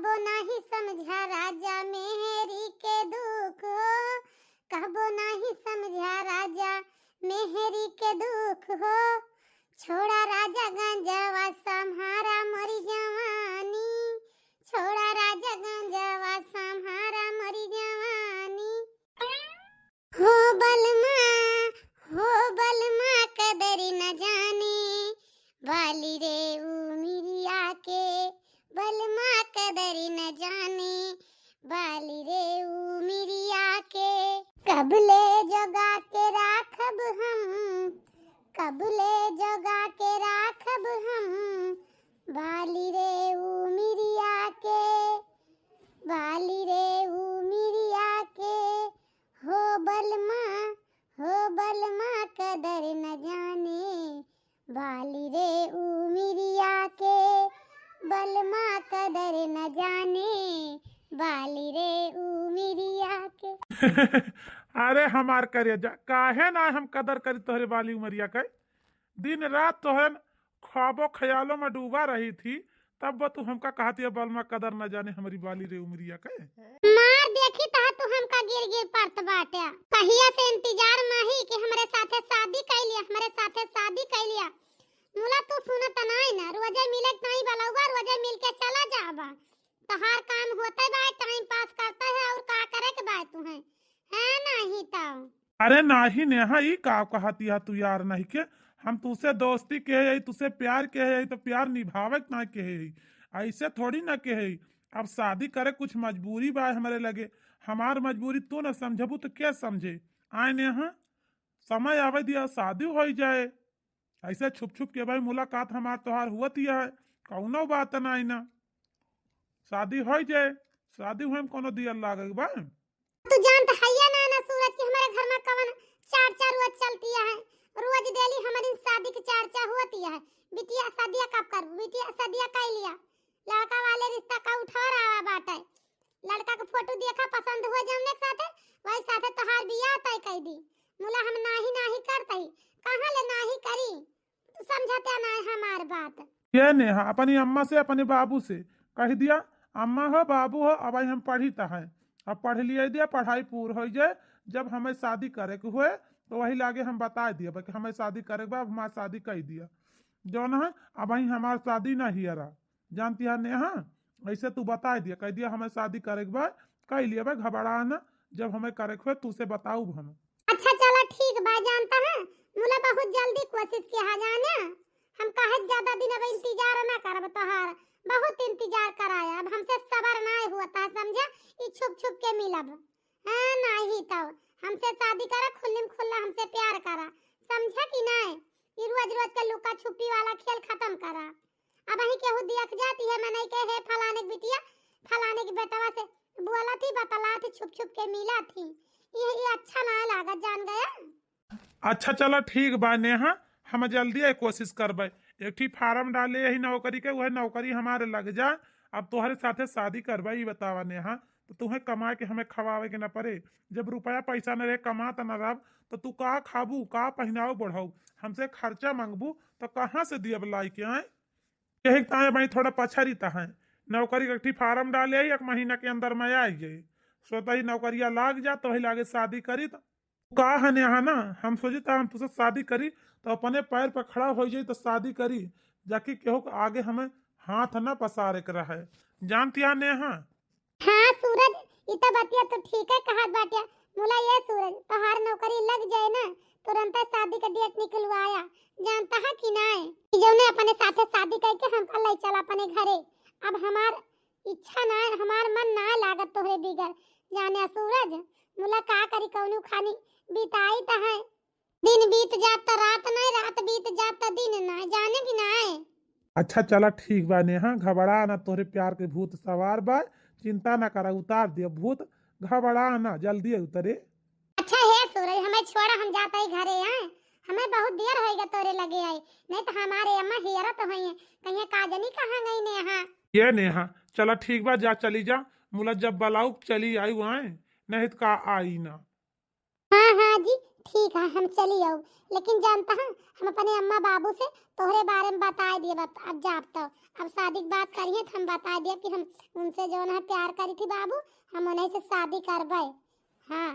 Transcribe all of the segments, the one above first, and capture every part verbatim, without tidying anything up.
वो नाही समझा राजा मेहरी के दुख हो, कहबो नाही समझा राजा मेहरी के दुख हो। छोड़ा राजा गांजावा संभारा मोरी जवानी, छोड़ा राजा गांजावा संभारा मोरी जवानी। हो बलमा, हो बलमा कदर न जाने, बाली रे उमिरिया के, बलमा कदर न जाने, बाली रे उमिरिया के। कबले जोगा के राखब हम, कबले जोगा के राखब हम, बाली रे उमिरिया के, बाली रे उमिरिया के। हो बलमा, हो बलमा कदर न जाने, बाली रे उमिरिया के, बलमा कदर न जाने, बाली रे उमिरिया के। अरे हमार करेजा, काहे ना हम कदर करी तोहरे बाली उमरिया के? दिन रात तोहरे ख्वाबो ख्यालों में डूबा रही थी, तब वो तू हमका कहती है, "बलमा कदर न जाने हमरी बाली रे उमरिया के।" मार देखी तहा तू हमका गिर गिर परत बाटे। कहिया से इंतजार माही कि हमरे साथे शादी कइ लिया, हमरे साथे शादी कइ लिया। मुला तू सुनत नाई ना, रोजे मिले के नाई बलौआ, रोजे मिल के चला जाबा। तोहार काम होते बा, टाइम पास करते है, और का करे के बा तुहे? है नाही तो। अरे नाही नेहा, ई का कहती है तू यार नहीं के? हम तुसे दोस्ती के है, तुसे प्यार के है, तो प्यार निभावे के ना के है, ऐसे थोड़ी ना के है। अब शादी करे कुछ मजबूरी बा हमरे लगे, हमार मजबूरी तू न समझबू तो के समझे? आए नेहा, समय आवे दिया, शादी हो जाए। ऐसे छुप छुप के भाई मुलाकात हमार तोहार हुआ दिया है, कौनो बात ना आई ना। शादी हो जाए, शादी हुए में कोनो दिया लागे बा। तू जानत हइया ना, ना सूरज कि हमारे घर में कवन चर्चा रोज चलती है। रोज डेली हमारी शादी की चर्चा होती है। बिटिया शादिया कब करबू, बिटिया शादिया कर लिया, लड़का वाले रिश्ता का उठा रहा बाटे। लड़का के फोटो देखा, पसंद हुआ जौने के साथे, वही साथे तोहार बियाह तय कर दी। मुला हम नाही नाही करतई, कहाँ ले नाही करी? तू समझते ना हमार बात। ये नेहा अपनी अम्मा से, अपने बाबू से कह दिया, "अम्मा हो, बाबू हो, अब हम पढ़ी त है, अब पढ़ लिया दिया, पढ़ाई पूर हो जाए, जब हमें शादी करे के हुए तो वही लागे हम बता दिया कि हमें शादी करे के बा, अब हमार शादी कर दिया।" जौन है, अब हमार शादी ना हियरा, जानती है नेहा, ऐसे तू बता दिया, कह दिया, "हमें शादी करे के बा, कर लिया बा, घबरा ना, जब हमें करे के हुए तू से बताऊ हम।" अच्छा चला ठीक बा, जानता है मुला बहुत जल्दी कोशिश किया जाने, हम काहे ज्यादा दिन अब इंतजार ना करब तोहार, बहुत इंतजार कराया, अब हमसे सबर ना होता, समझा? ई छुप छुप के मिलब, हाँ नाही तो हमसे शादी करा, खुल्लम खुल्ला हमसे प्यार करा, समझा कि नहीं? ई रोज रोज के लुका छुपी वाला खेल खत्म करा। अब ही केहू देख जाती है मनई के, "हे फलाने के बिटिया, फलाने के बेटवा से बोला थी, बतला थी, छुप छुप के मिला थी।" ये, ये अच्छा ना लागत, जान गया। अच्छा चला ठीक बा नेहा, हम जल्दी ही कोशिश करबे। एक ठी फार्म डाले यही नौकरी के, वह नौकरी हमारे लग जाए। अब तोहरे साथे शादी करबे, ई बतावा नेहा, तो तुम्हें कमा के हमें खवावे के न पड़े। जब रुपया पैसा न रहे, कमात न रहब, तो तू का खाबू, का पहिनाऊ बढ़ाऊ? हमसे खर्चा मांगबू तो कहाँ से दियब लाई के आए? यही ताए भाई थोड़ा पछारी ता है। नौकरी के एक ठी फार्म डाले आई, एक महीना के अंदर में आई जाई। सोता ही नौकरिया लाग जा तो वही लागे शादी करी। तो का है नेहा ना, हम सोची ता हम तुझसे शादी करी तो अपने पैर पर खड़ा हो जाई तो शादी करी, जाके केहू के आगे हमें हाथ ना पसारे के रहे। जानती है नेहा? हाँ सूरज, ई तो बतिया तो ठीक है कहत बाटिया। मुला ये सूरज, तोहार नौकरी लग जाए ना, तुरंत शादी का डेट निकलवाया, जानता है कि नाय? कि जौने अपने साथे शादी करके हमका ले चल अपने घरे। अब हमार इच्छा ना, हमार मन ना लागत तोहरे बिगर। जाने सूरज, मुला का करी, कौनो खानी बिताई त है। दिन बीत जात त रात नाय, रात बीत जात त दिन नाय, जाने कि नाय? अच्छा चला ठीक बा नेहा, घबरा ना, तोहरे प्यार के भूत सवार बा, चिंता ना करा, उतार दिया भूत, घबरा ना, जल्दी उतरे। अच्छा हे सूरज, हमें छोड़ा, हम जात हई घरे आए, हमें बहुत देर होइगा तोरे लगे आई, नहीं तो हमारे अम्मा हियरत होइए, कहिए का जनी कहाँ गई नेहा। ये नेहा, चला ठीक बा, जा चली जा, मुला जब बलाऊ चली आई आए, नहीं तो का आई ना। हाँ हाँ जी, ठीक कहा हम चली आउब, लेकिन जानता है, हम अपने अम्मा बाबू से तोहरे बारे में बताए दिए। अब जाब तो अब शादी की बात करिए तो हम बताए दिए कि हम उनसे जौन है प्यार करी थी बाबू, हम उन्हीं से शादी करबे। हाँ।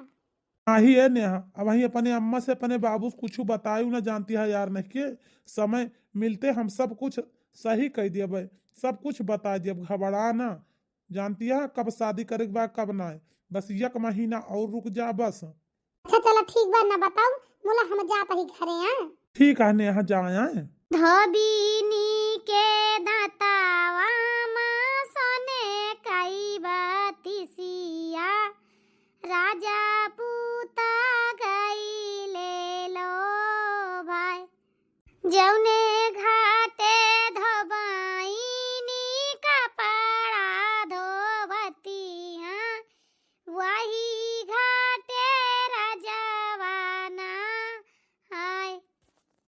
नाही ए नेहा, अबहीं अपने अम्मा से अपने बाबू से कुछ बतायू ना, जानती है यार, नहीं के समय मिलते हम सब कुछ सही कह दियबे, सब कुछ बता दियब, घबरा ना। जानती है कब शादी करे के बा कब ना, बस एक महीना और रुक जा बस। अच्छा चला ठीक बा, ना बताऊ, मुला हम जात ही घरे। हाँ ठीक है नेहा, जाए। धोबिनी के दांतावा मा सोने कई बतिसिया, राजा पूता गईले लो भाई। जौने घाटे धोबाइनी कपड़ा धोवतिया, वही घाटे राजवाना है।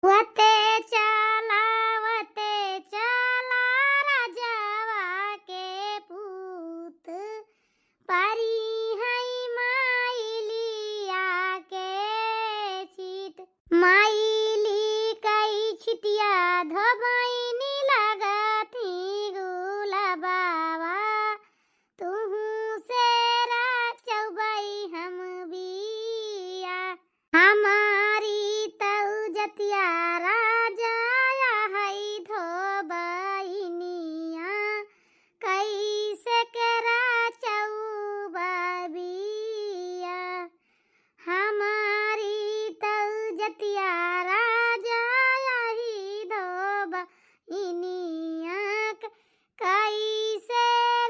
वते चला, वते चला राजवा के पूत, परी है माइलिया के सीत। माइली कई छिटिया धोबैनी लगत ही गुलबावा, तुहू से राचौबई हम बिया। हमारी तऊ जतिया राजा है धोबैनिया, कैसे के राचौबा बिया। हमारी तऊ जतिया राजा यही धोबा इनिया क-, कैसे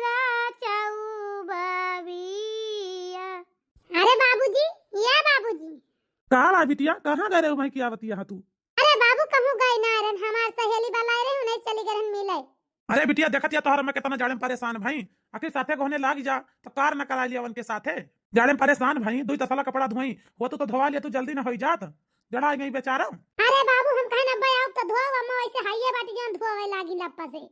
राचऊ बाबिया। अरे बाबूजी, या बाबूजी। का बा बिटिया, कहाँ गए रहे हो भाई की आवत यहाँ तू? अरे बाबू, कहूँ गई ना रहन, हमार सहेली बलाए रही, उन्हें चली गए रहन मिले। अरे बिटिया, देखत या तोहर अम्मा कितना जाड़े में परेशान भई। आखिर साथे गोहने लाग जा, तो कार न करा लिया उनके साथे। जाड़े में परेशान भई, दुई तसला कपड़ा धोई, हो तू तो धोवा लिया, तू जल्दी न होई जात। जड़ा गई बेचारा। अरे बाबू, हम कहन अब्बे आओ तो धोव, अम्मा वैसे हाइये बाटी जान धोवे लागी लप्पा से।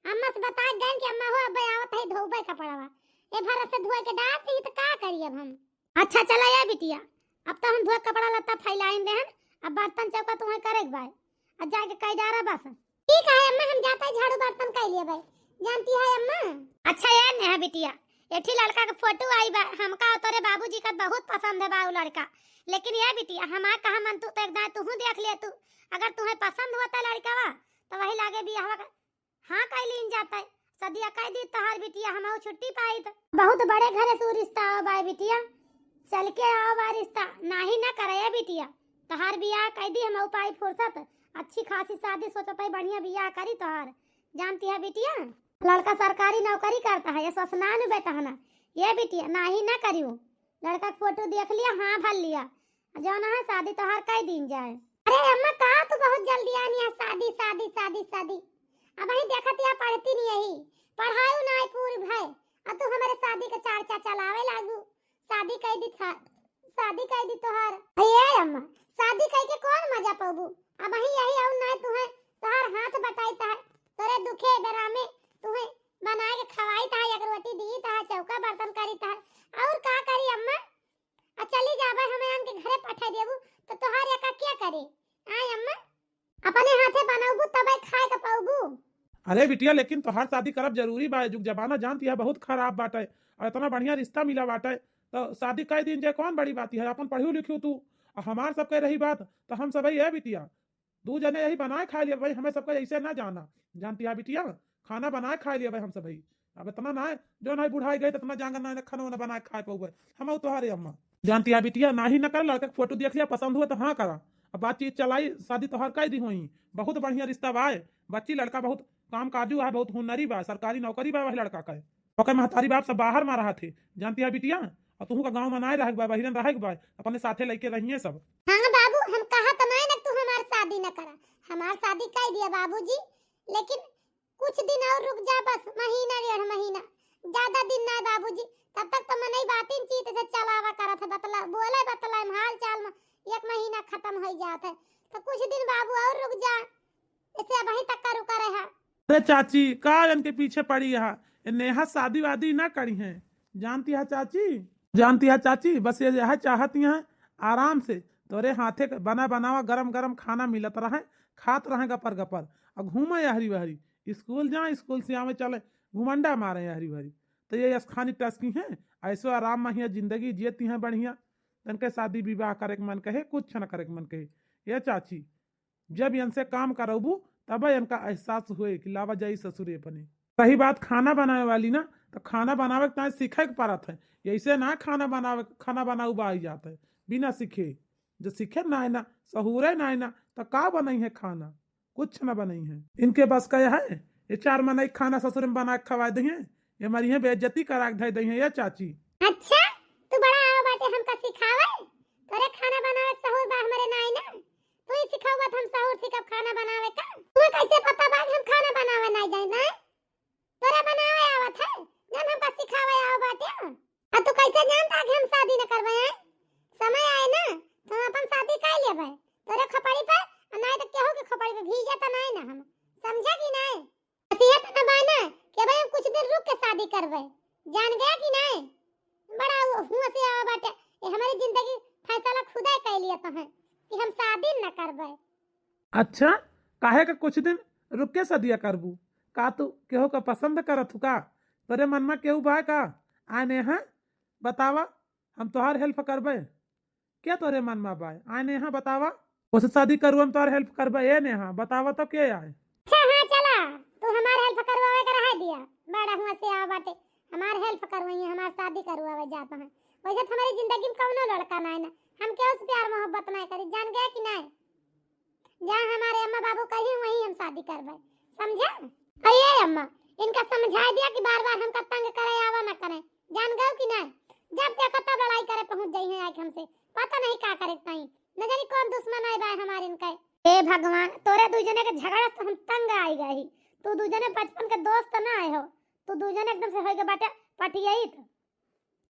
अम्मा से बता गए कि अम्मा हो अब्बे आवत है धोबे कपड़वा। ए भर से धोए के डाल दी तो का करी अब हम? अच्छा चला ए बिटिया, अब तो हम धोए कपड़ा लत्ता फैलाइन देहन, अब बर्तन चौका तुम्हें करे के बाय, अब जाके कई डारा बस। ठीक है अम्मा, हम जाता है झाड़ू बर्तन कर लिए भाई, जानती है अम्मा। अच्छा ए नेहा बिटिया, एठी लड़का के फोटो आई बा, हमका और तोरे बाबूजी का बहुत पसंद है बा उ लड़का। लेकिन ए बिटिया, हमार कहा मन तू तो एक दाएं तुहू देख ले तू, अगर तुम्हें पसंद होता लड़का बा तो वही लागे बियाहवा का हाँ कई लीन जाता है। सदिया कह दी तोहार बिटिया, हम छुट्टी पाई तो। बहुत बड़े घरे से उ रिश्ता आओ बाय बिटिया, चल के आओ बा रिश्ता, नाही ना करे ए बिटिया। तोहार बियाह कह दी हम पाई फुर्सत, अच्छी खासी शादी सोचत है, बढ़िया बियाह करी तोहार। जानती है बिटिया, लड़का सरकारी नौकरी करता है, ये ससनान बेटा है ना। ए बिटिया, नाही ना करियो, लड़का के फोटो देख लिया, हाँ भर लिया, जौन है शादी तोहार कई दिन जाए। अरे अम्मा, का तू बहुत जल्दी आनी है शादी, शादी, शादी, शादी। अब ही देखत या पढ़ती नहीं यही, पढ़ायु ना आई पूरी भय, अब तू हमारे शादी के चर्चा चलावे लागू। शादी कई दी था, शादी कई दी तोहार। हे अम्मा, शादी कई के कौन मजा पाबू? अब ही यही आऊ ना तुहे तोहार हाथ बटाई ता है, तोरे दुखे बेरा में तुहे बनाए के खवाई ता है, एक रोटी दी ता है, चौका बर्तन करी ता है, और का करी अम्मा? आ चली जाबे, हमें आन के घरे पठा देबू, तो तोहार एका क्या करे? आय अम्मा, अपने हाथे बनौबू तबे खाए के पौबू। अरे बिटिया, लेकिन तोहार शादी करब जरूरी बा, जुग जमाना जानती है बहुत खराब बाटे, और इतना बढ़िया रिश्ता मिला बाटे, तो शादी कई दिन जे कौन बड़ी बात है, अपन पढ़ियो लिखियो तू, और हमार सबके रही बात, तो हम सब है बिटिया, दू जने यही बनाए खाए लिए भाई, हमें सबका ऐसे ना जाना, जानती है बिटिया, खाना बनाए खाए लिए भाई हम सब भाई। अब इतना ना है, जो ना बुढ़ाई गई तो इतना जांगर ना है, खाना वाना बनाए खाए पाऊबे हम और तोहारे अम्मा। जानती है बिटिया, ना ही ना कर, लड़का के फोटो देख लिया, पसंद हुआ तो हाँ करा, अब बातचीत चलाई, शादी तोहार कई दी हुई, बहुत बढ़िया रिश्ता बा, बच्ची लड़का बहुत काम काजू है, बहुत हुनरी बा, सरकारी नौकरी बा वही लड़का का। ओकर महतारी बाप सब बाहर में रहा थे, जानती है बिटिया, और तुहू का गाँव में ना रहे के बा, बहिरन रहे के बा, अपने साथे लेके रहिए सब। हाँ बाबू, हम कहा तो नहीं ना तू हमार शादी न करा, हमार शादी कई दिया बाबूजी, लेकिन कुछ दिन और रुक जा, बस महीना डेढ़ महीना, ज्यादा दिन ना बाबूजी। तब तक तो मनई बातिन चीत से चलावा करत है, बतला बोले बतला में हाल चाल में एक महीना खत्म हो जात है, तो कुछ दिन बाबू और रुक जा, इसे अबही तक का रुका रहा। अरे चाची, का इनके पीछे पड़ी है? ये नेहा शादी वादी ना करी है, जानती है चाची, जानती है चाची, बस ये यह चाहती हैं आराम से तोरे हाथे के बना बनावा गरम गरम खाना मिलत रहे, खात रहे गपर गपर, और घूमे यहरी वहरी, स्कूल जाए, स्कूल से आवे चले, घुमंडा मारे यहरी वहरी। तो ये यस खानी टसकी हैं, ऐसो आराम में हियाँ जिंदगी जियती हैं बढ़िया। तनके शादी विवाह करे के मन कहे, कुछ न करे के मन कहे। ये चाची, जब इनसे काम करबू, तब इनका एहसास होए कि लावा जाई ससुरे अपने। रही बात खाना बनावे वाली ना, तो खाना बनावे के ताई सीखे के पड़त है। ऐसे ना खाना बनावे, खाना बनाऊ बा आई जात है बिना सीखे। जो सीखे ना है ना, सहूरे ना है ना, तो का बनई है खाना? कुछ ना बनई है। इनके बस का है, ये चार मनई खाना ससुर में बना के खवाए दही है, ये हमारी है बेइज्जती करा के धई दही है ये चाची। अच्छा, तू बड़ा आवा बाटे हमका सिखावे? तोरे खाना बनावे सहूर बा हमरे नाई ना, तू ही सिखावा त हम सहूर सीखब खाना बनावे का। तुम्हें कैसे पता बा कि हम खाना बनावे नाई जाई ना? तोरे बनावे आवत है, जन हमका सिखावे आवा बाटे। आ तू कैसे जानता कि हम शादी न करबे हैं? समय आए ना, तो हम अपन शादी कर लेबे। तोरे खोपड़ी पे, आ नाई तो केहू के खोपड़ी पे भीजे तो नाई ना हम। समझे कि नाई? नसीहत न बा ना कि भाई हम कुछ दिन रुक के शादी करबे। जान गया कि नाई? बड़ा हु-, हुआ से आवा बाटे। ये हमारी जिंदगी फैसला खुदा कर लिया तो है कि हम शादी न करबे। अच्छा, काहे का कुछ दिन रुक के सदिया करबू? का तू केहू का पसंद करत हु का? तोरे मन में केहू बा का? आ नेहा, बतावा, हम तोहार help करबे। क्या तोरे मन में बा? आ नेहा, बतावा। उसे शादी करू हम तोहार help करबे। ए नेहा, बतावा तो के आए? अच्छा, हाँ, चला, तू हमार help करवावे के रहे दिया। बड़ा हुआ से आवा बाटे, हमार help करवाई, हमार शादी करवावे जात हैं। वैसे तो हमारी जिंदगी में कौनो लड़का ना है ना, हम केहू से प्यार मोहब्बत ना करी, जान गया कि नहीं? जहाँ हमारे अम्मा बाबू कही वहीं हम शादी करबे, समझे? अरे अम्मा, इनका समझा दिया कि बार बार हमका तंग करे आवा ना करे, जान गयो कि नहीं? जब देखो तब लड़ाई करे पहुंच जाई है आके हमसे, पता नहीं का करे ताई, न जानी कौन दुश्मन आए बा हमारे इनका। ए भगवान, तोरे दू जने के झगड़ा से हम तंग आई गई। तू दू जने बचपन के दोस्त ना आए हो, तू दू जने एकदम से होइगे बाटे पटियाई तो।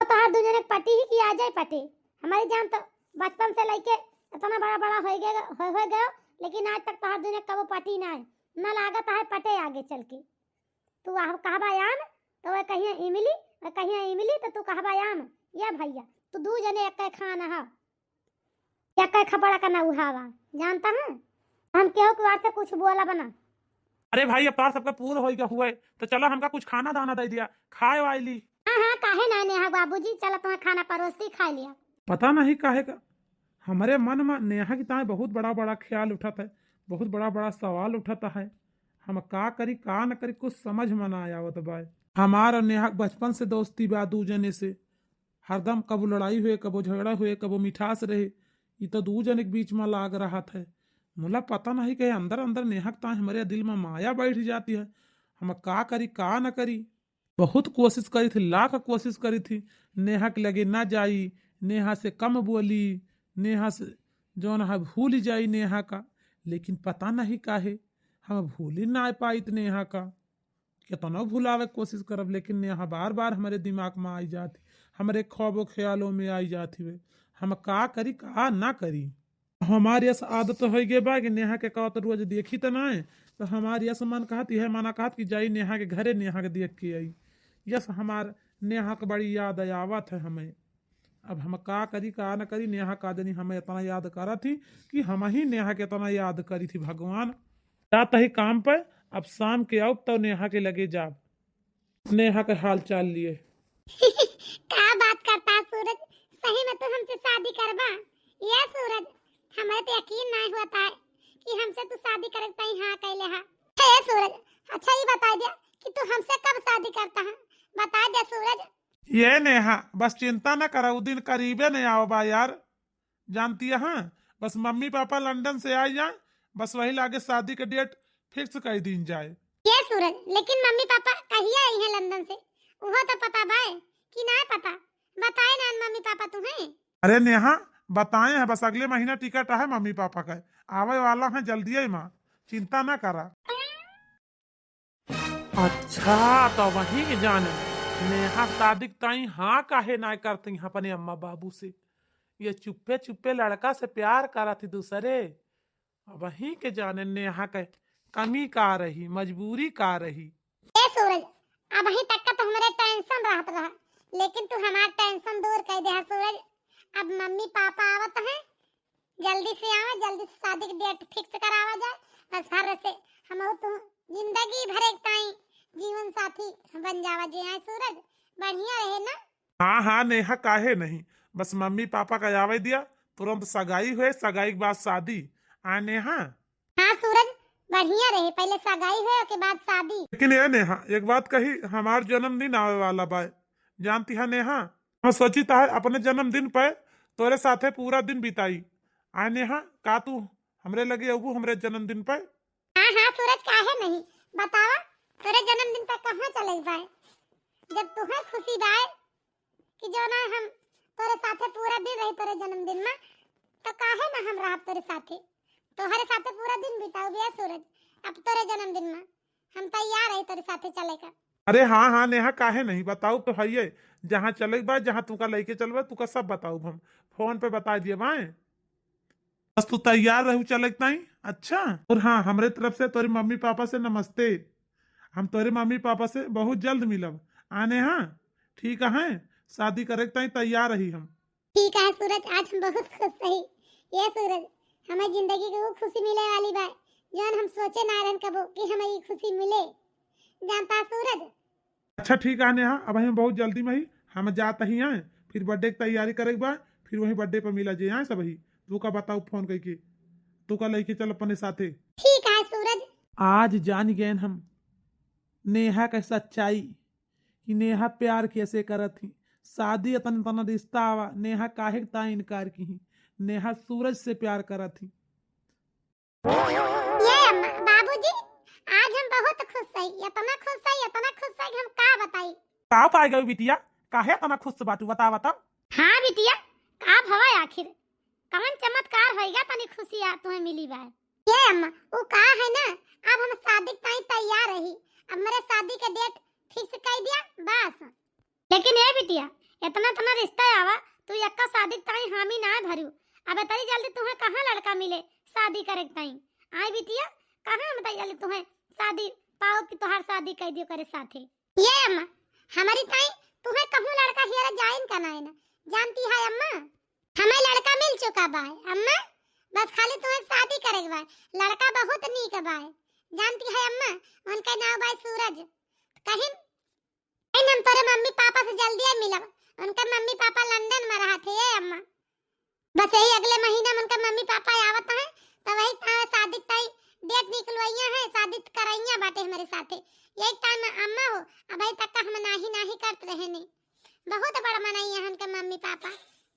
तो तोहार दुनिया में पटी ही कि आ जाए पटी। हमारी जान तो बचपन से लेके इतना बड़ा बड़ा हो गए, हो, हो गयो, लेकिन आज तक तोहार दुनिया कबो पटी ना है, ना लागत है पटे आगे चल के। तू आह कहबा आम, तो वह कहिया इमली, वह कहिया इमली, तो तू कहबा आम। या भैया, तू दू जने एक खान ह, एक खपड़ा का ना उहावा, जानता है? हम केहू के वार से कुछ बोला बना। अरे भाई, अब तार सबका पूर होई गया हुए, तो चला हमका कुछ खाना दाना दे दिया, खाए वाली। हाँ, हाँ, काहे ना नेहा बाबूजी, चला तुम्हें खाना परोसती, खा लिया। पता नहीं काहे का हमरे मन में नेहा की ताए बहुत बड़ा बड़ा ख्याल उठत है, बहुत बड़ा बड़ा सवाल उठत है। हम का करी, का न करी, कुछ समझ में ना आवत बा। हमार और नेहा के बचपन से दोस्ती बा दू जने से, हरदम कबो लड़ाई हुए, कबो झगड़ा हुए, कबो मिठास रहे। ई तो दू जने के बीच में लाग रहत है। मुला पता नहीं कहे अंदर अंदर नेहा के ताए हमरे दिल में माया बैठ जाती है। हम का करी, का न करी। बहुत कोशिश करी थी, लाख कोशिश करी थी, नेहा के लगे ना जाई, नेहा से कम बोली, नेहा से जौन है भूल जाई नेहा का, लेकिन पता नहीं काहे हम भूल ही ना पाइत नेहा का। केतनो भुलावे के कोशिश करब, लेकिन नेहा बार बार हमरे दिमाग में आई जात ही, हमरे ख्वाबो ख्यालों में आई जात ही। हम का करी, का ना करी। हमार यस आदत हो गए बा कि नेहा के कहत रोज देखी त ना है, तो हमार यस मन कहत, यह मना कहत कि जाई नेहा के घरे, नेहा के देख के आई। यस हमार नेहा के बड़ी याद आवत है हमें। अब हम का करी, का ना करी, नेहा का जनी हमें इतना याद करत ही कि हम ही नेहा के इतना याद करी थी भगवान। जात ही काम पे, अब शाम के आउब तो नेहा के लगे जाब, नेहा के हाल चाल लिए। का बात करता है सूरज, सही में तू हमसे शादी करबा? ये सूरज, हमें तो यकीन नहीं होता है कि हमसे तू शादी करे ताई हाँ कैले हा। ए सूरज, अच्छा ये बता दे कि तू हमसे कब शादी करता है, बता दे सूरज। ये नेहा, बस चिंता न करा, उ दिन करीबे नहीं आवा बा यार। जानती है, बस मम्मी पापा लंदन से आ जाए, बस वही लागे शादी के date fix कर दीन जाए। ये सूरज, लेकिन मम्मी पापा कहिया आई हैं लंदन से, वो तो पता बाय कि ना पता? बताए ना मम्मी पापा तुम्हें? अरे नेहा, बताए हैं, बस अगले महीना टिकट है मम्मी पापा का, आवे वाला है जल्दी ही माँ, चिंता ना करा। अच्छा, तो वही के जाने नेहा शादी के ताई हाँ काहे ना करती अपने अम्मा बाबू से? ये चुप्पे चुप्पे लड़का से प्यार करत ही दूसरे। अब वही के जाने नेहा के कमी का रही, मजबूरी का रही। ए सूरज, अब वही तक का तो हमरे tension रहत रहा, लेकिन तू हमार tension दूर कर दे है सूरज। अब मम्मी पापा आवत हैं, जल्दी से आवा, जल्दी से शादी के date fix करावा जाए। बस घर से हम तू जिंदगी भर एक ताई जीवन साथी बन जावा जे। आए सूरज, बढ़िया रहे ना? हाँ हाँ नेहा, काहे नहीं, बस मम्मी पापा का आवे दिया, तुरंत सगाई हुए, सगाई के बाद शादी। आ नेहा? हाँ सूरज, बढ़िया रहे, पहले सगाई हुए, ओके बाद शादी। लेकिन ए नेहा, एक बात कही, हमार जन्मदिन आवे वाला बा, जानती है नेहा, हम सोची ताहे अपने जन्मदिन पे तोरे साथे पूरा दिन बिताई। आ नेहा, का तू हमरे लगे अबू हमरे जन्मदिन पे? हाँ हाँ सूरज, काहे नहीं, बतावा, तोरे जन्मदिन पे कहाँ चले बाय? जब तुहे खुशी बाय कि जो ना हम तोरे साथे पूरा दिन रही तोरे जन्मदिन में, तो काहे ना हम रहब तोरे साथे, तोहरे साथे पूरा दिन बिताऊ बिया सूरज। अब तोरे जन्मदिन में हम तैयार रही तोरे साथे चले का। अरे हाँ हाँ नेहा, काहे नहीं, बताऊ तो हइये, जहाँ चले बा, जहाँ तुका लेके चलबा, तुका सब बताऊ हम, फोन पे बता दिए बाय। बस तू तैयार रहू चले के ताई। अच्छा, और हाँ, हमरे तरफ से तोरे मम्मी पापा से नमस्ते। हम तोरे मम्मी पापा से बहुत जल्द मिलब। आ नेहा, ठीक है, शादी करे के ताई तैयार रही हम। ठीक है सूरज, आज हम बहुत खुश रही। ये सूरज, हमें जिंदगी के वो खुशी मिले वाली बा, जौन हम सोचे ना रहन कबो कि हमें ये खुशी मिले। जानता सूरज, अच्छा ठीक है नेहा, अब हम बहुत जल्दी में ही हम जात ही आए, फिर birthday की तैयारी करे के बा, फिर वहीं birthday पर मिला जे आए सब ही। तू का बताऊ फोन करके, तू का लेके चल अपने साथे। ठीक है सूरज। आज जान गए हम नेहा का सच्चाई कि नेहा प्यार कैसे करत ही। शादी इतना इतना रिश्ता आवा, नेहा काहे का इनकार की ही? नेहा सूरज से प्यार करत ही। ये अम्मा, बाबूजी, आज हम बहुत खुश हई, इतना खुश हई, इतना खुश हई कि हम का बताई। का पाए गई बिटिया, काहे इतना खुश बाटू, बतावा तो। हाँ बिटिया, का भवा आखिर, कवन चमत्कार होइगा तनी खुशी आ तुम्हें मिली बा? ये अम्मा, वो का है ना, अब हम शादी के ताई तैयार रही, अब मेरे शादी के date fix कर दिया बस। लेकिन ए बिटिया, इतना इतना रिश्ता आवा, तू यक्का शादी के ताई हामी ना भरू। अब इतनी जल्दी तुम्हें कहाँ लड़का मिले शादी करे के ताई? आई बिटिया, कहाँ हम इतनी जल्दी तुम्हें शादी पाओ कि तुहार शादी कर दियो करे साथे? ये अम्मा, हमारी ताई तुम्हें कहूँ लड़का हियरा जाइन का ना है ना, जानती है अम्मा, हमें लड़का मिल चुका बा अम्मा, बस खाली तुम्हें शादी करे के बा। लड़का बहुत नीक बा, जानती है अम्मा, उनका नाम बा सूरज। कहिन, कहिन हम तोरे मम्मी पापा से जल्दी ही मिलब। उनके मम्मी पापा लंदन में रहत है ये अम्मा। बस यही अगले महीना में उनके मम्मी पापा आवत हैं, तो वही ताई शादी ताई date निकलवाइया है, शादी कराइया बाटे हमारे साथे। यही time में अम्मा हो, अबही तक का हम नाही नाही करत रहे नहीं। बहुत बड़ा मनई है उनके मम्मी पापा,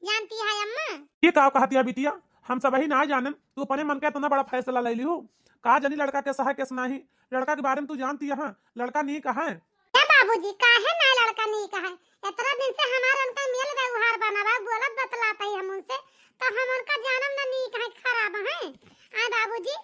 जानती है अम्मा। ये का कहत है बिटिया, हम सब ही ना जानन, तू अपने मन के इतना बड़ा फैसला ले लिहू। का जानी लड़का कैसा है कैसा नहीं, लड़का के बारे में तू जानती है, लड़का नीक है। ए बाबूजी, काहे ना लड़का नीक है? इतना दिन से हमार उनका मेल व्यवहार बना बा, बोलत बतलात है हम उनसे, तो हम उनका जानम ना नीक है खराब है। आए बाबूजी,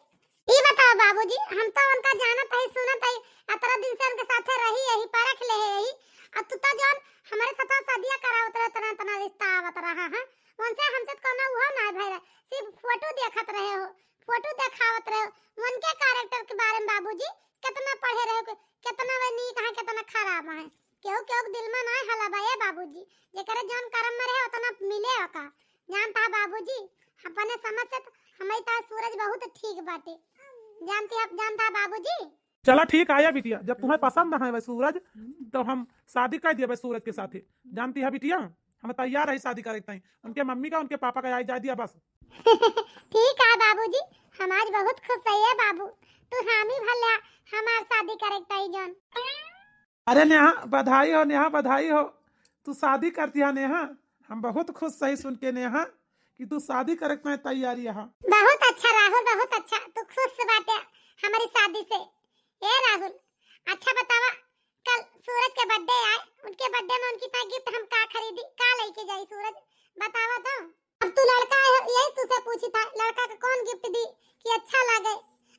ई बताओ बाबूजी, हम तो उनका जानत है, सुनत है, इतना दिन से उनके साथे रही यही, परख ले है यही, और तू तो जौन हमारे साथ शादियाँ करावत रहे, इतना इतना रिश्ता आवत रहा है, उनसे हमसे तो कोनो उहो ना भय रहे, सिर्फ फोटो देखत रहे हो, फोटो देखावत रहे हो। उनके character के बारे में बाबूजी कितना पढ़े रहे हो, कितना वे नीक है, कितना खराब है। केहू केहू के दिल में ना हला बा ए बाबूजी, जेकरे जौन करम में रहे उतना मिले ओका। जानता है बाबूजी, अपने समझ से तो हमारी ताई सूरज बहुत ठीक बाटे। जानती है, जानता है बाबूजी। चला ठीक आया बिटिया, जब तुम्हें पसंद है वह सूरज, तो हम शादी कर दिया सूरज के साथे। जानती है बिटिया, हम तैयार है शादी करे के ताई। उनके मम्मी का, उनके पापा का आई जाए दिया बस। ठीक है बाबूजी, हम आज बहुत खुश है ये बाबू, तू हामी भर ले हमार शादी करे के ताई जौन। अरे नेहा, बधाई हो नेहा, बधाई हो, तू शादी कर दिया नेहा। हम बहुत खुश सही सुन के नेहा कि तू शादी करे के ताई तैयारी है। बहुत अच्छा राहुल, बहुत अच्छा, तू खुश बाटे हमारी शादी से। ए राहुल, अच्छा बतावा, कल सूरज के birthday आए, उनके birthday में उनकी ताई gift हम का खरीदी, का लेके जाई सूरज, बतावा तो। अब तू लड़का है, यही तुझसे पूछी था, लड़का का कौन gift दी कि अच्छा लगे।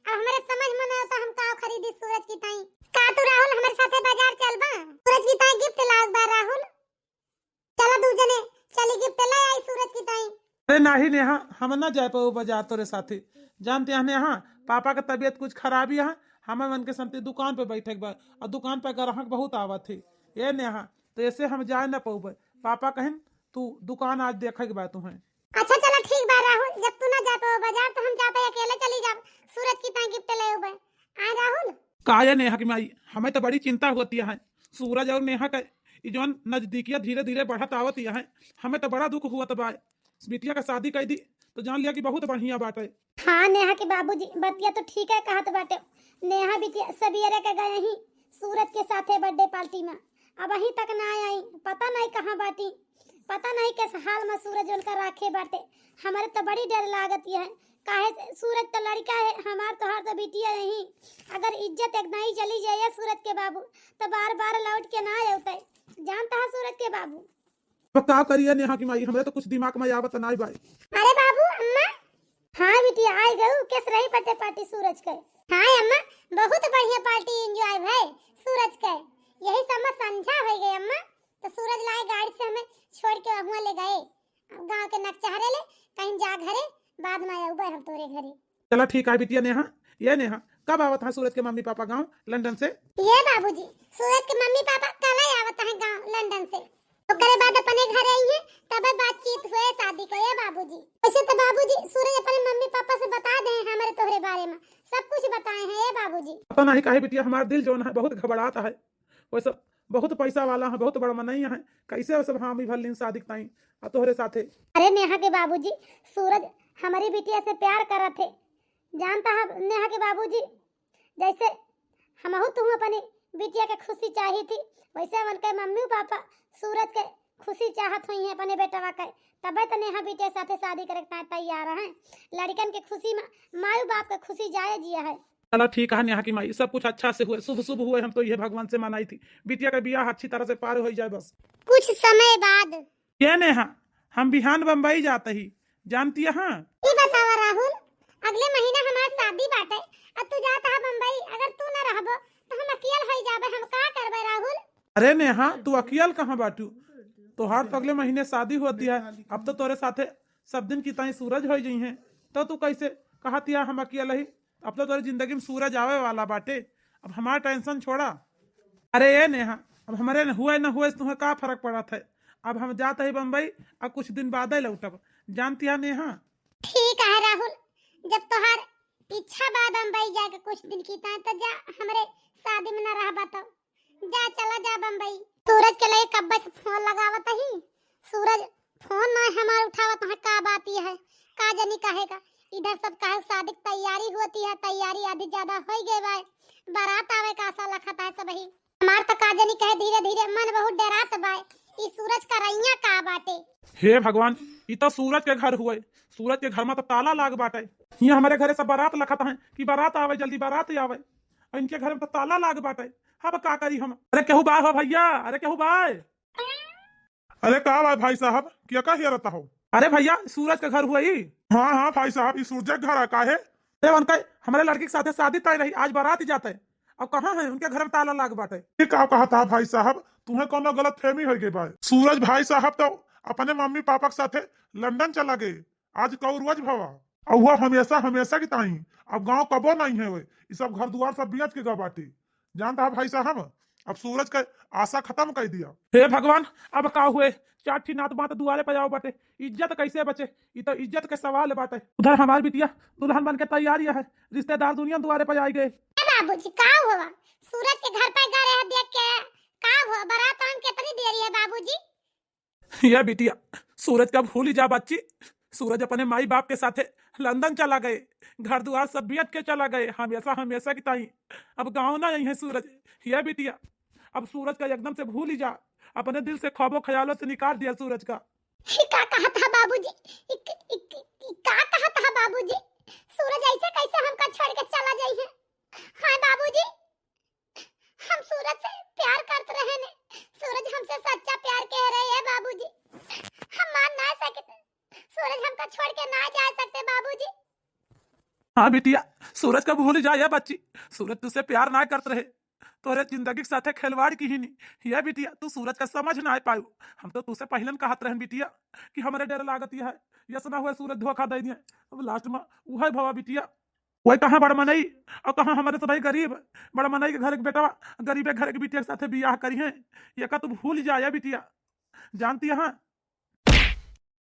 अब हमारे समझ में ना होता, हम का खरीदी सूरज की ताई। का तू राहुल हमारे साथे बाजार चलबा? सूरज की ताई gift लाग बा राहुल, चला दू जने चली gift ले आई सूरज की ताई। अरे नाही नेहा, हम ना जाए पाऊ बाजार तोरे साथे। जानते हैं नेहा, पापा का तबीयत कुछ खराबी है, हम उनके संते दुकान पे बैठे के बा, और दुकान पे ग्राहक बहुत आवत है। ए नेहा, तो ऐसे हम जाए ना पाऊ। पापा कहिन तू दुकान आज देखे के बा तुम्हें। अच्छा चला ठीक बा राहुल, जब तू ना जा का ये नेहा की माई, हमें तो बड़ी चिंता होती है। सूरज और नेहा का ई जौन नजदीकिया धीरे धीरे बढ़त आवत ही है, हमें तो बड़ा दुख हुआ। तो बिटिया का शादी कर दी तो जान लिया कि बहुत बढ़िया बात है। हाँ नेहा के बाबूजी, बतिया तो ठीक है कहत बाटे। नेहा बिटिया सबियरे के गए ही सूरज के साथे बर्थडे पार्टी में, अब अहीं तक ना आई। पता नहीं कहाँ बाटी, पता नहीं किस हाल में सूरज उनका राखे बाटे। हमारे तो बड़ी डर लागत है, काहे से सूरज तो लड़का है, हमार तोहार तो बिटिया यही। अगर इज्जत एक नहीं चली जाए सूरज के बाबू, तो बार बार लौट के ना अवते। जानता है सूरज के बाबू। अब का करिए नेहा की माई, हमरे तो कुछ दिमाग में आवत नाई बाई। अरे बाबू, अम्मा। हाँ बिटिया, आइ गऊ। किस रही बर्थडे पार्टी सूरज के? हाँ अम्मा, बहुत बढ़िया पार्टी एंजॉय भय सूरज के। यही सब में संझा हो गए अम्मा, तो सूरज लाए गाड़ी से हमें छोड़ के वहाँ ले गए। अब गाँव के नकचहरे ले कहीं जा घरे, बाद में आउबे हम तोरे घरे। चला ठीक है बिटिया नेहा। ये नेहा, कब आवत है सूरज के मम्मी पापा गाँव लंदन से? ये बाबूजी, सूरज के मम्मी पापा कल ही आवत है गाँव लंदन से। ओकरे बाद अपने घरे आई है, तब बातचीत हुए शादी को। ये बाबूजी, वैसे तो बाबूजी सूरज अपने मम्मी पापा से बता दे हैं हमारे तोहरे बारे में, सब कुछ बताए हैं ये बाबूजी। पता नहीं काहे बिटिया हमार दिल जौन है बहुत घबरात है। वैसे बहुत पैसा वाला है, बहुत बड़ा मनई है, कैसे वो सब हामी भर लीन शादी के ताई आ तोहरे साथे। अरे नेहा के बाबूजी, सूरज हमारी बिटिया से प्यार करत है, जानता है नेहा के बाबूजी, जैसे हमहू तुहू अपनी बिटिया के खुशी चाही थी, वैसे उनके मम्मी पापा सूरज के खुशी चाहत हुई है अपने बेटवा के, तबे तो नेहा बिटिया के साथे शादी करे के ताई तैयार है। लड़कन के खुशी में माई बाप के खुशी जायज ही है। चला ठीक है नेहा की माई, सब कुछ अच्छा से हुए, शुभ शुभ हुए, हम तो ये भगवान से मनाई थी, बिटिया का बियाह अच्छी तरह से पार हो जाए बस। कुछ समय बाद। ये नेहा, हम बिहान बम्बई जात ही, जानती है? ई बतावा राहुल, अगले महीना हमार शादी बाटे, अब तू जात है बम्बई, अगर तू न रहबो तो हम अकेल हो जाबे, हम का करबे राहुल? अरे नेहा, तू अकेल कहाँ बाटू? तोहार तो अगले महीने शादी होती है, अब तो तोरे साथे सब दिन की ताई सूरज हो जइहें, तो तू कैसे कहतिया हम अकेल ही? अब तो तोरे जिंदगी में सूरज आवे वाला बाटे, अब हमार टेंशन छोड़ा। अरे ए नेहा, अब हमरे न हुए न हुए से तुम्हें का फर्क पड़त है? अब हम जात ही बम्बई, अब कुछ दिन बाद ही लौटब, जानती है नेहा? ठीक है राहुल, जब तोहार इच्छा बा बम्बई जाके कुछ दिन की ताई, तो जा, हमरे शादी में न रहबा तो जा, चला जा बम्बई। सूरज के लिए कब्बे से फोन लगावत ही, सूरज फोन ना हमार उठावत है, का बात ये है, का जनी कहेगा। इधर सब कहे शादी की तैयारी होती है, तैयारी आधी ज्यादा हो गई बा, बारात आवे का आशा लखत है सब ही। हमार तो का जनी कहे धीरे धीरे मन बहुत डरात बा, ई सूरज का रैया का बाटे। हे भगवान, ई तो सूरज के घर हुए, सूरज के घर में तो ताला लाग बाटे। ये हमारे घरे सब बारात लखत है कि बारात आवे, जल्दी बारात आवे, और इनके घर में तो ताला लाग बाटे। अब का करी हम? अरे केहू बा हो भैया, अरे केहू बा? अरे का बा भाई साहब, क्या का हेरत हो? अरे भैया, सूरज के घर हुए ई। हाँ हाँ भाई साहब, ई सूरज के घर है, काहे? अरे उनका, हमारे लड़की के साथे शादी तय रही, आज बारात जाते, अब कहाँ है? उनके घर में ताला लाग बाटे। ये का कहत है भाई साहब, तुम्हें कोनो गलतफहमी हो गई बा। सूरज भाई साहब तो अपने मम्मी पापा के साथे लंदन चला गए, आज कौ रोज भवा। और वो हमेशा हमेशा की ताई, अब गाँव कबो नहीं है, वे ई सब घर दुआर सब बेच के गवा बाटे। जानता है भाई साहब, अब सूरज का आशा खत्म कर दिया। हे भगवान, अब का हुए? चार ठी नात बात दुआरे पे आओ बाटे, इज्जत कैसे बचे? ई तो इज्जत के सवाल बाटे। उधर हमार बिटिया दुल्हन बन के तैयार है, रिश्तेदार दुनिया दुआरे पे आए गए। ए बाबूजी, का हुआ? सूरज के घर पे गए रहे देख के, का हुआ? बारात आन कितनी देरी है बाबूजी? ये बिटिया, सूरज का भूल ही जा बच्ची। सूरज अपने माई बाप के साथे लंदन चला गए, घर दुआर सब बेच के चला गए, हमेशा हमेशा की ताई अब गाँव ना आई है सूरज। ये बिटिया, अब सूरज का एकदम से भूल ही जा, अपने दिल से ख्वाबों ख्यालों से निकाल दिया सूरज का। ई का कहत है बाबूजी? ई क-, ई क-, ई का कहत है बाबूजी? सूरज ऐसे कैसे हमका छोड़ के चला जाई है? हाँ बाबूजी, हम सूरज से प्यार करत रहे ने, सूरज हमसे सच्चा प्यार कह रहे हैं बाबूजी, हम मान ना सकते, सूरज हमका छोड़ के ना जा सकते बाबूजी। हाँ बिटिया, सूरज का भूल जा ये बच्ची, सूरज तुझसे प्यार ना करत रहे, तोरे जिंदगी के साथे खिलवाड़ की ही नहीं। ये बिटिया, तू सूरज का समझ ना पायू। हम तो तुझसे पहले कहत रहन बिटिया कि हमरे डर लागत है, यस ना हुए सूरज धोखा दे दिए। अब लास्ट में वह भवा बिटिया, वही कहाँ बड़ मनई और कहाँ हमारे सभी गरीब। बड़ मनई के घर के बेटवा गरीबे घर के बिटिया के साथे बियाह करी है, ये का तू भूल जाया बिटिया, जानती है?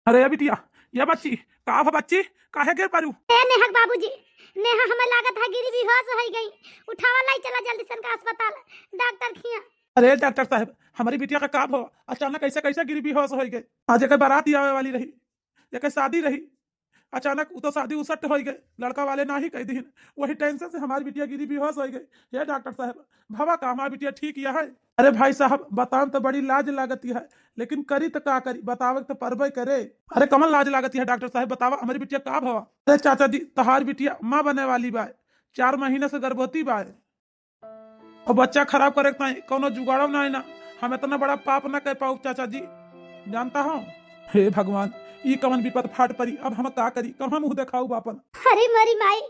अरे ये बिटिया, ये बच्ची, का हो बच्ची, काहे गिर पड़ू? ए नेहा के बाबूजी, नेहा, हमें लागत है गिरी बेहोश होइ गई। उठावा, लाई चला जल्दी से इनका अस्पताल, डॉक्टर खिया। अरे डॉक्टर साहब, हमरी बिटिया का का भवा? अचानक ऐसे कैसे गिरी बेहोश होइ गई? आज एक बारात आवे वाली रही, एक शादी रही, अचानक उ तो शादी उसट होइ गए, लड़का वाले ना ही कह दीन। वही टेंशन से हमारी बिटिया गिरी बेहोश होइ गई। हे डॉक्टर साहब, भवा का हमारी बिटिया ठीक या है? अरे भाई साहब, बतान तो बड़ी लाज लागती है, लेकिन करी तो का करी, बतावे तो परबे करे। अरे कमन लाज लागती है डॉक्टर साहब, बतावा हमारी बिटिया का भवा? अरे चाचा जी, तहार बिटिया माँ बने वाली बा, चार महीना से गर्भवती बा। और बच्चा खराब करे के ताई कौनो जुगाड़ो ना है ना। हम इतना बड़ा पाप ना कर पाऊ चाचा जी, जानता हो। हे भगवान, ई कवन विपद फाट पड़ी, अब हम का करी, कहाँ मुँह देखाऊ बापन? अरे मरी माई,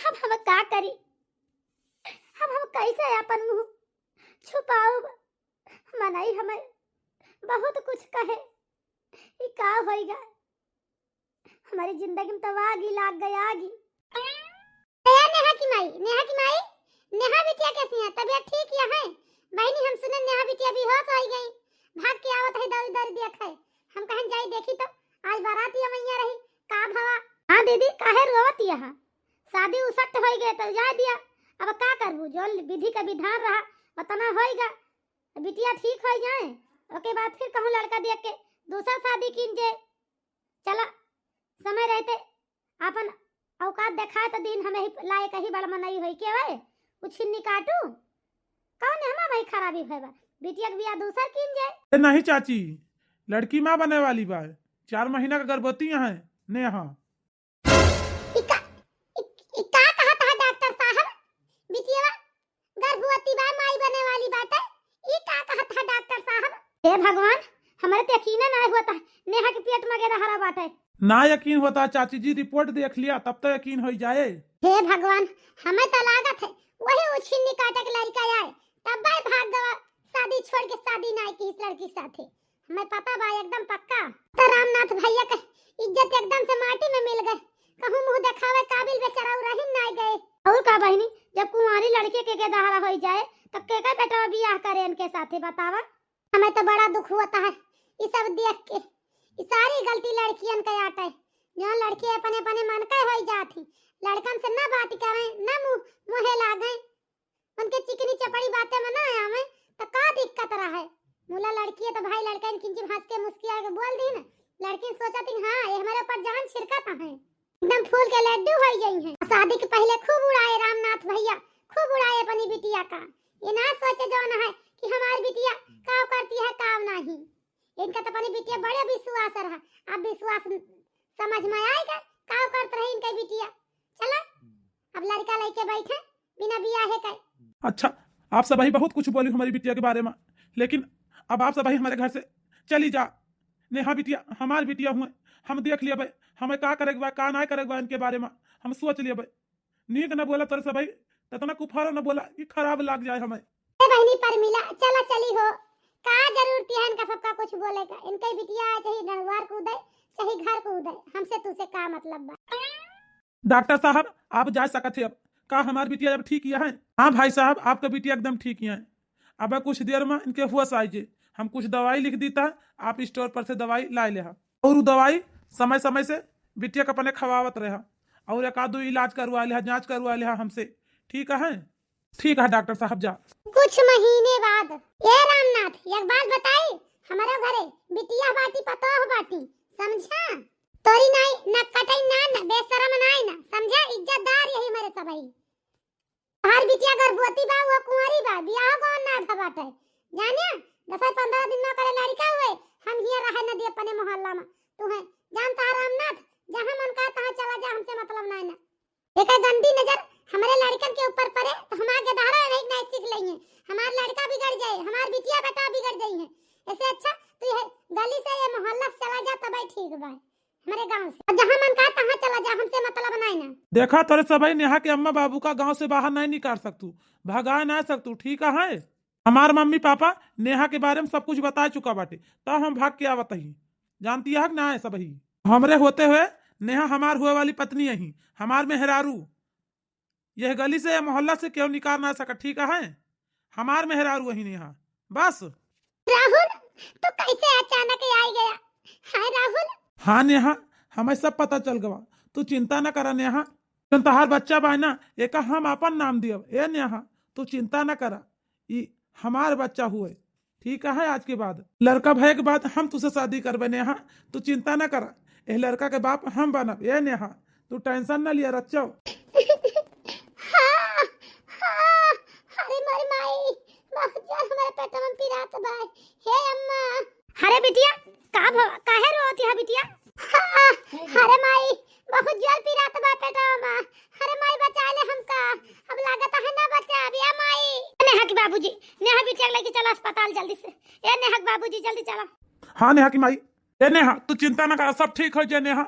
अब हम का करी, अब हम कैसे अपन मुँह छुपाऊ? मनई हमें बहुत कुछ कहे, ई का होइगा? हमारी जिंदगी में तो आगी लाग गई, आगी। ए, नेहा की माई, नेहा की माई, नेहा बिटिया कैसी है? तबीयत ठीक या है? बहनी, हम सुने नेहा बिटिया बेहोश होइ गई, भाग के आवत है, दौड़ी दौड़ी देखे। हम कहन जाई देखी तो आज बारात या मैया रही, का भवा? हाँ दीदी, काहे रोवत यहाँ? शादी उसट होइ गए तो जाए दिया, अब का करबू, जो विधि का विधान रहा उतना होइगा। बिटिया ठीक होइ जाए, ओके बाद फिर कहूँ लड़का देख के दूसर शादी कीन जे। चला, समय रहते आपन औकात देखाए तो दीन, हमें ही लायक ही बड़ मनई होई के वै, उ छिन्नी काटू। कौन हमा भाई खराबी भय बा? बिटिया के बियाह दूसर कीन जाए। ए, नहीं चाची, लड़की माँ बने वाली बा, चार महीना का गर्भवती है नेहा। ई का, ई, ई का कहत है डॉक्टर साहब? बिटिया गर्भवती बा, माई बने वाली बाटे, ई का कहत है डॉक्टर साहब? हे भगवान, हमरे तो यकीन ना होता, नेहा के पेट में गेदहरा बाटे। ना यकीन होता चाची जी, रिपोर्ट देख लिया तब तो यकीन हो जाए। हे भगवान, हमें तो लागत है वही उछिन्नी काटे के लड़का आए, तब भाई भाग गवा, शादी छोड़ के शादी ना की इस लड़की के साथे। हमें पता बा एकदम पक्का। तो रामनाथ भैया के इज्जत एकदम से माटी में मिल गए, कहूँ मुँह देखावे काबिल बेचारा उ रहिन ना गए। और का बहिनी, जब कुंवारी लड़के के गेदहरा होई जाए, तब के के बेटवा बियाह करे इनके साथे, बतावा? हमें तो बड़ा दुख होता है ई सब देख के। ई सारी गलती लड़कियन के आटे, जो लड़के अपने अपने मन के होई जात ही, लड़कन से ना बात करे, ना मुँह मुँहे लागे। उनके चिकनी चपड़ी बातें में ना आवे तो का दिक्कत रहे? मुला लड़की है तो भाई लड़कन किंची हंस के मुस्किया के बोल दी ना, लड़की सोचती हाँ ये हमारे ऊपर जान छिड़कत है, एकदम फूल के लड्डू हो गई है। शादी के पहले खूब उड़ाए रामनाथ भैया, खूब उड़ाए अपनी बिटिया का। ये ना सोचे जौन है कि हमारी बिटिया काव करती है काव नहीं। इनका तो अपनी बिटिया बड़े विश्वास रहा, अब विश्वास समझ में आएगा काव करत रही इनके बिटिया। चला अब लड़का लेके बैठे बिना बियाहे के। अच्छा, आप सबही बहुत कुछ बोली हमारी बिटिया के बारे में, लेकिन अब आप सबही हमारे घर से चली जा। नेहा बिटिया हमार बिटिया हुए, हम देख लेबे, हमें का करे के बा, का ना करे के बा इनके बारे में हम सोच लेबे। नीक न बोला तोरे सबही, ततना कुफारो न बोला कि खराब लाग जाए हमें। ए बहनी परमिला, चला चली हो, का जरूरत है इनका सबका कुछ बोले का? इनके बिटिया चाहे डंडवार कूदे, चाहे घर कूदे, हमसे तुसे का मतलब बा? डॉक्टर साहब, आप जा सकत है अब। का हमार बिटिया अब ठीक ही है? हाँ भाई साहब, आपका बिटिया एकदम ठीक ही है। अब कुछ देर में इनके होश आइ जे, हम कुछ दवाई लिख दीता, आप स्टोर पर से दवाई लाए लेहा। और उ दवाई समय समय से बिटिया के अपने खवावत रहा, और एक आध दो इलाज करवा लेहा, जांच करवा लेहा हमसे, ठीक है? ठीक है डॉक्टर साहब, जा। कुछ महीने बाद, ए रामनाथ, एक बात बताई, हमारे घरे बिटिया बाटी पतोह बाटी, समझा? तोरी नाई ना कटई ना, ना बेशरम नाई ना, समझा? इज्जतदार यही मेरे सबही। हर बिटिया गर्भवती बा, वो कुंवारी बा, बियाह कौन ना भा बाटे, जाने? दस पन्द्रह दिन में करे लड़का हुए, हम हिया रहे न दे अपने मोहल्ला में। तू है जानता है रामनाथ, जहाँ मन का तहाँ चला जा, हमसे मतलब नाई ना। एकर गंदी नजर हमरे लड़कन के ऊपर पड़े तो हम आगे दहरा रही नहीं सीख लेंगे। हमार लड़का बिगड़ जाए, हमार बिटिया बेटा बिगड़ जाई है। ऐसे अच्छा तू ये गली से, ये मोहल्ला से चला जा, तबे ठीक बा। हमारे गांव से अब जहाँ मन का तहाँ चला जा, हमसे मतलब नाई ना। देखा तोरे सबही, नेहा के अम्मा बाबू का गांव से बाहर नहीं निकाल सकतू, भगाए ना सकतू, ठीक है? हमार मम्मी पापा नेहा के बारे में सब कुछ बता चुका बाटे, तब हम भाग के आवत ही। जानती है कि ना है सबही? हमरे होते हुए नेहा हमार हुए वाली पत्नी यही, हमार मेहरारू। यह गली से, यह मोहल्ला से केहू निकाल ना सका, ठीक है? हमार मेहरारू वही नेहा, बस। राहुल, तू कैसे अचानक आई गया? हाय राहुल। हाँ नेहा, हमें सब पता चल गवा, तू चिंता न करा नेहा। जौन तोहार बच्चा बा ना, एका हम आपन नाम दियब। ए नेहा, तू चिंता न करा, ई हमार बच्चा हुए, ठीक है? आज के बाद लड़का भए के बाद हम तुसे शादी करबे नेहा, तू चिंता न करा, ए लड़का के बाप हम बनब। ए नेहा, तू tension न लिया रच्चो। हाँ, हाँ, अरे मोर माई, बहुत जोर हमारे पेट में पिरात बा। हे अम्मा। अरे बिटिया, का भ-, काहे रोत है बिटिया? हाँ, अरे माई, बहुत जोर पिरात बा पेटवा में। अरे माई, बचा ले हमका, अब लागत है ना बचा अब, या माई। नेहा के बाबूजी, नेहा बिटिया के लेके चला अस्पताल जल्दी से। ए नेहा के बाबूजी, जल्दी चला। हाँ नेहा की माई, ए नेहा, तू चिंता ना कर, सब ठीक हो जाए नेहा,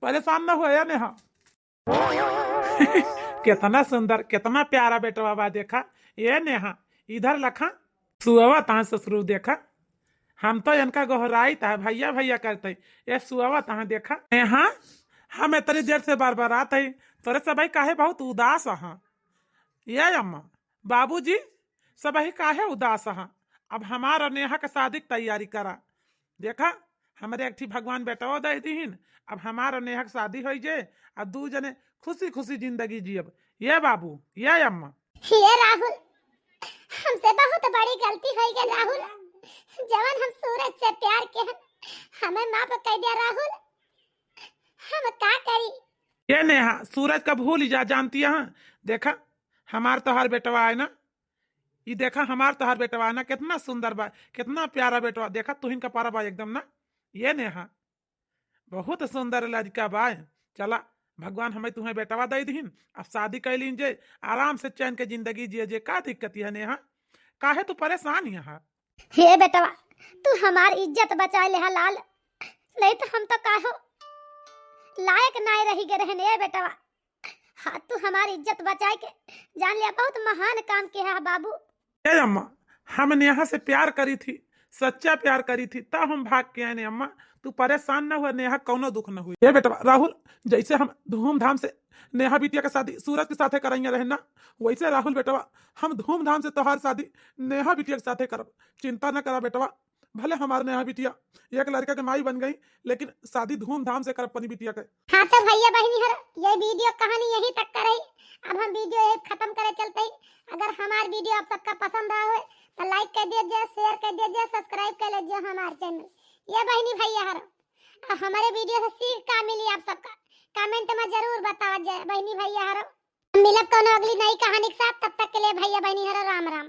परेशान ना हो, ए नेहा। कितना सुंदर, कितना प्यारा बेटवा बा, देखा। ए नेहा, इधर लखा, सुअवा तहाँ ससुरू, देखा। हम तो इनका गोहराई तहाँ भैया भैया करते, ए सुअवा तहाँ, देखा। नेहा, हम इतनी देर से बरबरात है, तोरे सबही काहे बहुत उदास अहा? ए अम्मा, बाबूजी, सबही काहे उदास अहा? अब हमार और नेहा के शादी के तैयारी करा। देखा, हमरे एक ठी भगवान बेटवा दे दीहिन। अब हमार और नेहा के शादी होई जे, आ दू जने खुशी खुशी जिंदगी जियब। ए बाबू, ए अम्मा। हे राहुल, हमसे बहुत बड़ी गलती होई गई राहुल, जवन हम सूरज से प्यार के हन, हमें माफ कर दिया राहुल, हम का करी? ए नेहा, सूरज का भूल जा, जानती है। देखा, हमार तोहार बेटवा है ना, ई देखा, हमार तोहार बेटवा है ना, कितना सुंदर बा, कितना प्यारा बेटवा। देखा, तुहिन का पारा बा एकदम ना। ए नेहा, बहुत सुंदर लड़का बा। चला, भगवान हमें तुम्हें बेटवा दे दीहिन, अब शादी कर लीन जे, आराम से चैन के जिंदगी जिए जे, का दिक्कत है नेहा? काहे तू परेशान यहाँ? हे बेटवा, तू हमार इज्जत बचाए लेहा लाल, नहीं तो हम तो काहो लायक नाय रही गए रहन। ए बेटवा, हाँ, तू हमार इज्जत बचाए के जान लिया, बहुत महान काम किया है बाबू। ए अम्मा, हम नेहा से प्यार करी थी, सच्चा प्यार करी थी, तब हम भाग के आए ने अम्मा, तू परेशान न हुआ, नेहा कौनो दुख न हुई। ए बेटवा राहुल, जैसे हम धूमधाम से नेहा बिटिया के शादी सूरज के साथे कराइए रहे ना, वैसे राहुल बेटवा, हम धूमधाम से तोहार शादी नेहा बिटिया के साथे करब। चिंता न करा बेटवा, भले हमार नेहा बिटिया एक लड़का के माई बन गई, लेकिन शादी धूमधाम से करब अपनी बिटिया के। हाँ तो भैया बहनी हर, ये वीडियो कहानी यहीं तक करे। अब हम वीडियो ये खत्म करे चलते ही। अगर हमार वीडियो आप सबका पसंद आवे तो लाइक कर दीजिए, शेयर कर दीजिए, सब्सक्राइब कर लीजिए हमार चैनल। ये बहनी भैया हर, अब हमारे वीडियो से सीख का मिली आप सबका, कमेंट में जरूर बतावा जाए बहनी भैया हर। हम मिलब कौनो अगली नई कहानी के साथ, तब तक के लिए भैया बहनी हर राम राम।